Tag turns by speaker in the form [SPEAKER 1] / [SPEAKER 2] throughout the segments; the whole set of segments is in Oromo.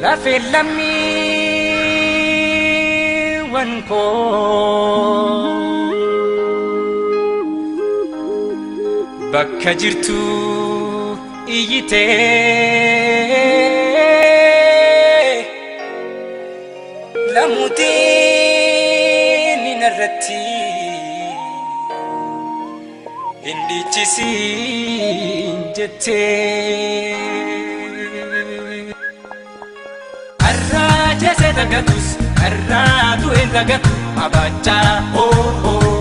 [SPEAKER 1] Lafe lammiiwwan koo bakka jirtu iyyitee lamuutiin narratti hin dhiichisiin jettee. Arraa jeesee dagatus arraa du'een dagatu abaachaa hoo hoo.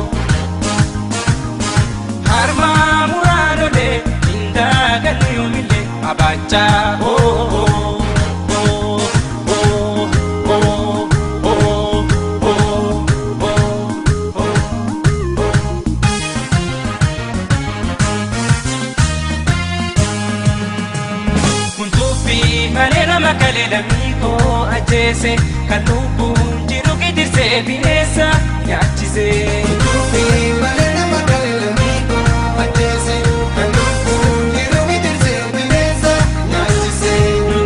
[SPEAKER 1] Harmaa muraanolee hin dagannu yoomillee abaachaa hoo hoo. Hoo hoo hoo hoo hoo hoo hoo. Kuntuufi malee nama kalee lammii koo ajjeese kan lubbuun jiru gidirsee bineensa nyaachise.
[SPEAKER 2] Kuntuufi malee nama kalee lammii koo ajjeese kan lubbuun jiru gidirsee bineensa nyaachise.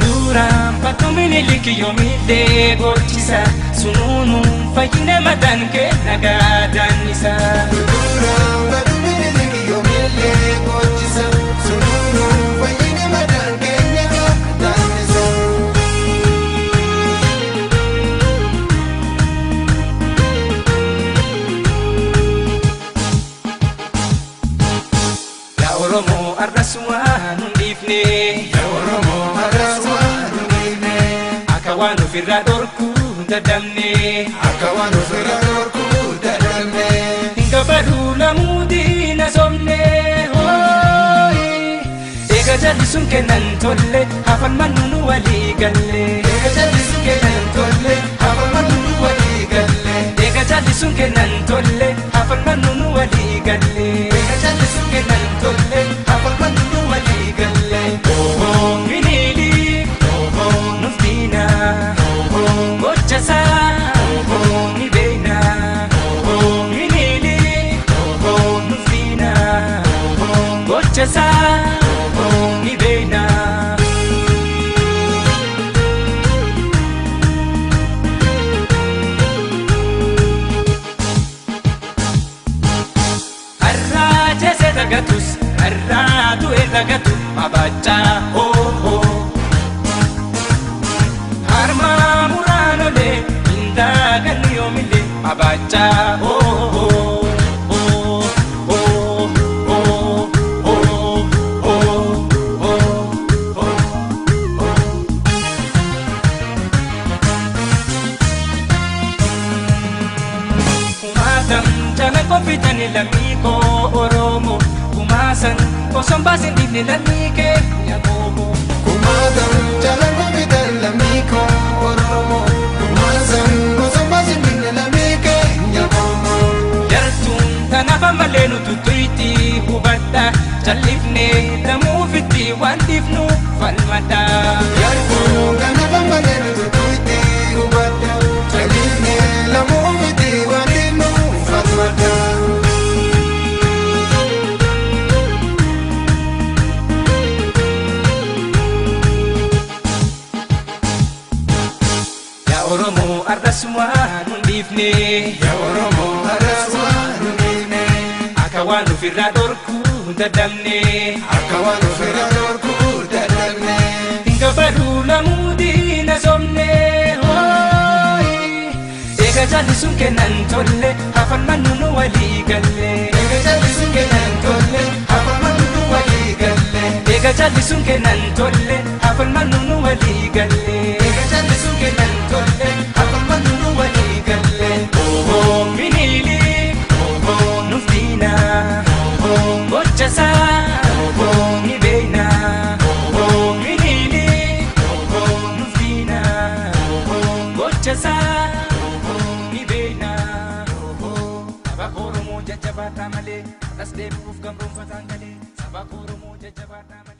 [SPEAKER 1] Duraan fattu Miniliki yoomillee gochisa sunuunuun fayyina mataan kee nagaadhaan isa.
[SPEAKER 2] Duraan badu Miniliki yoomillee gochisa sunuunuun fayyina mataan keenya gaadhaan.
[SPEAKER 1] Yaa Oromoo arras waan hin dhiifne.
[SPEAKER 2] Yaa Oromoo har'as waan hin dhiifne.
[SPEAKER 1] Akka waan ofirraa dhorkuu dadhabne.
[SPEAKER 2] Akka waan ofirraa dhorkuu dadhabne.
[SPEAKER 1] Hin gabbaduu lamuu diina somne. Eega jallisuun kennan tolle hafan mannu nu walii galle.
[SPEAKER 2] Eega jallisuun kennan tolle hafan mannu nu walii galle.
[SPEAKER 1] Eega jallisuun kennan tolle hafan mannu nu walii galle.
[SPEAKER 2] Eega jallisuun kennan tolle hafan mannu nu walii galle.
[SPEAKER 1] Ohoo Minilik nuuf diina gochasaa ni beekna. Minilik nuuf diina gochasaa ni beekna. Har'aa jeesee dagatus har'aa du'e dagatu abaachaa hoo hoo. Harmaa muraanolee hin dagannu yoomillee abaachaa hoo hoo. Hoo hoo hoo hoo hoo hoo hoo. Kumaatam jala koffitani lammii koo Oromoo kumaasan osoo hin baasin dhiifne lammii keenya qomoo.
[SPEAKER 2] Kumaatam jala kofitan lammii koo Oromoo kumaasan osoo baasin dhiifne lammii keenya qomoo.
[SPEAKER 1] Jartuun tanaaf ammallee nu tuttuitti hubadha jal'ifne lamuufitti waan dhiifnu falmadha.
[SPEAKER 2] Yartuun kanaaf ammallee nu tuttuitti hubadha jal'ifne lamuu miti waan dhiifnu falmadha.
[SPEAKER 1] Yaa Oromoo arras waan hin dhiifne.
[SPEAKER 2] Yaa Oromoo har'as waan hin dhiifne.
[SPEAKER 1] Akka waan ofirraa dhorkuu dadhabne.
[SPEAKER 2] Akka waan ofirraa dhorkuu dadhabne.
[SPEAKER 1] Hin gabbaduu lamuu diina somne. Eega jallisuun kennan tolle hafan mannu nu walii galle.
[SPEAKER 2] Eega jallisuun kennan tolle hafan mannu nu walii galle.
[SPEAKER 1] Eega jallisuun kennan tolle hafan mannu nu walii galle.
[SPEAKER 2] Eega jallisuun kennan tolle hafan mannu nu walii galle.
[SPEAKER 1] Ohoo Minilik nuuf diina gochasaa ni beekna. Minilik nuuf diina gochasaa ni beekna. Saba Oromoo jajjabaataa malee har'as deebi'uuf gamroomfataan galee. Saba Oromoo jajjabaataa malee.